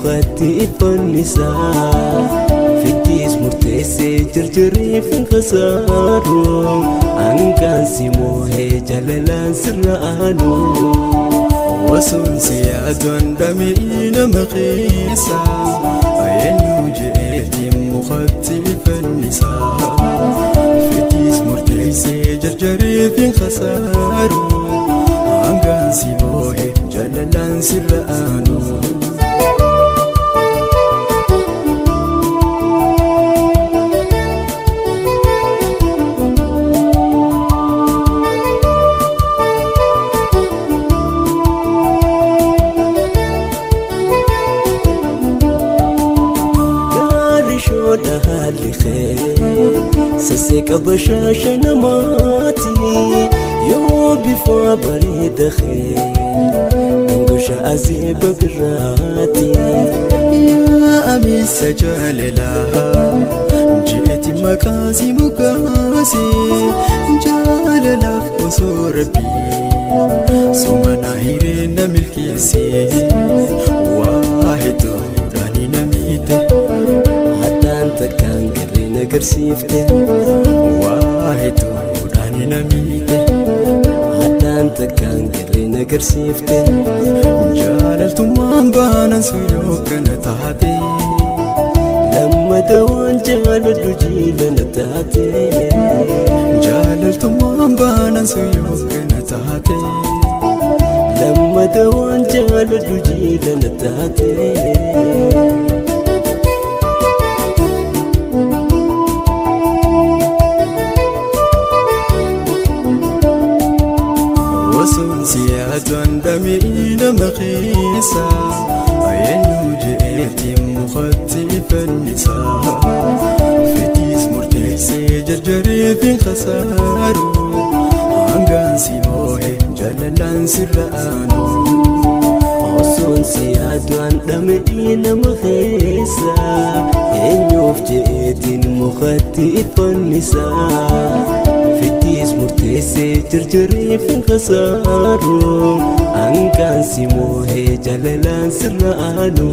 mukatti fannisaa Fittis murteessee jarjaree finqasaaru Hangaan si moohee jaalalaan sirra aanu Osoon si yaaduun dhamee nama keessa Eenyu jeetiin mukatti fannisaa Fittis murteessee jarjaree finqasaaru Hangaan si moohee jaalalaan sirra aanu. Sasseeqa bashaasha namaati yoo bifa bareeda kee dangosha azeeba biraati. Yaa amisa jaalalaa jeeti maqaasi mukaasi jaalalaaf osoo rabbii sumana hiree na milkeessi waa hedduudhaan na miite. Haddaan takkaan garee na garsiifte. Waa hedduudhaan na miite. Haddaan takkaan garee na garsiifte. Jaalaltummaan baanaan suyyoo kana taate. Lammata waan jaaladhu jiila na taate. Jaalaltummaan baanaan suyyoo kana taate. Lammata waan jaaladhu jiila na taate. Osoon si yaaduun dhamee nama keessa Eenyu jeetiin mukatti fannisaa Fittis murteessee jarjaree finqasaaru Hangaan si moohee jaalalaan sirra aanu. Osoon si yaaduun dhamee nama keessa Eenyuuf jeetiin mukatti fannisaa Fittis murteessee jarjaree finqasaaru Hangaan si moohee jaalalaan sirra aanu.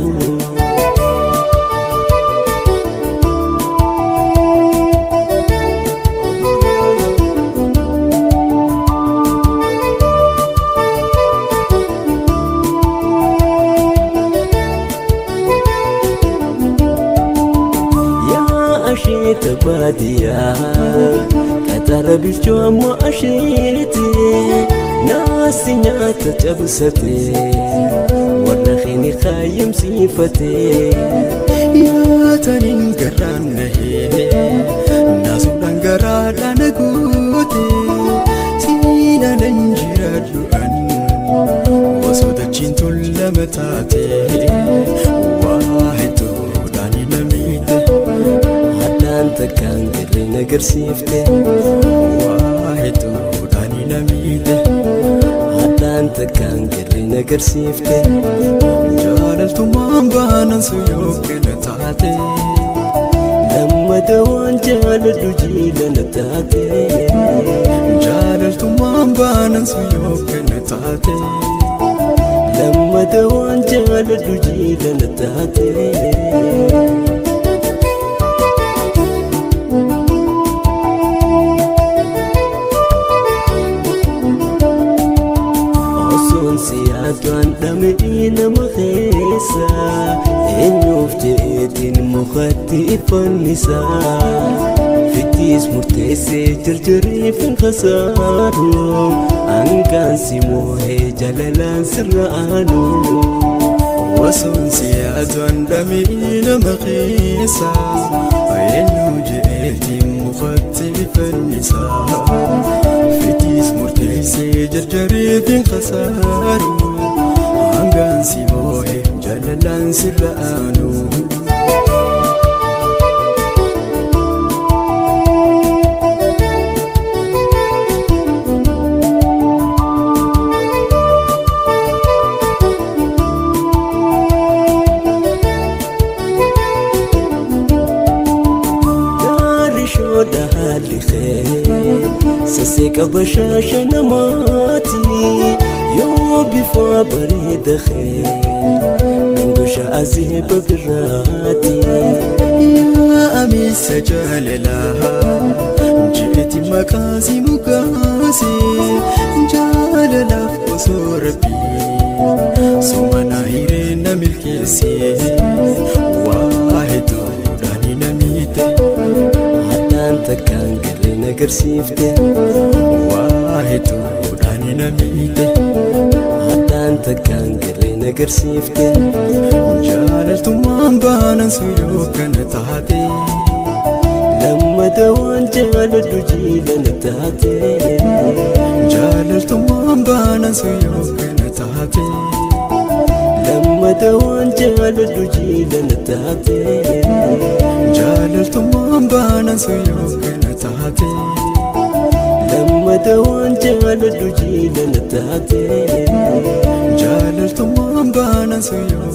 Yaa asheeta baadiyyaa qaxara bilchoo ammoo asheete naasi nyaata cabsate warra keeni kaayyamsiifate. Nyaataniin garaan nahee naasuudhaan garaadhaan guute siinaan jiraadhu an osoo dachiin tullama taate waa hedduudhaan na miite. Haddaan takkaan garee na garsiifte. Waa hedduudhaan na miite. Haddaan takkaan garee na garsiifte. Jaalaltummaan baanaan suyyoo kana taate. Lammata waan jaaladhu jiila na taate. Jaalaltummaan baanaan suyyoo kana taate. Lammata waan jaaladhu jiila na taate. Osoon si yaaduun dhamee nama keessa Eenyuuf jeetiin mukatti fannisaa Fittis murteessee jarjaree finqasaaru Hangaan si moohee jaalalaan sirra aanu. Osoon si yaaduun dhamee nama keessa Eenyu jeetiin mukatti fannisaa Fittis murteessee jarjaree finqasaaru Hangaan si moohee jaalalaan sirra aanu. Gaarri shooda haalli kee sasseeqa bashaasha namaati yoo bifa bareeda kee. Oomisha azeeba birraati. Yaa amisa jaalalaa jeeti maqaasii mukaasee jaalalaaf osoo rabbii sumana hiree na milkeessee waa hedduudhaan na miite. Haddaan takkaan garee na garsiifte. Waa hedduudhaan na miite. Haddaan takkaan garee na garsiifte. Jaalaltummaan baanan suyyoo kana taate. Lammata waan jaaladhu jiila na taate. Jaalaltummaan baanan suyyoo kana taate. Lammata waan jaaladhu jiila na taate. Jaalaltummaan baanan suyyoo kana taate. Lammata waan jaaladhu jiila na taate. Jaalaltummaan baanan suyyoo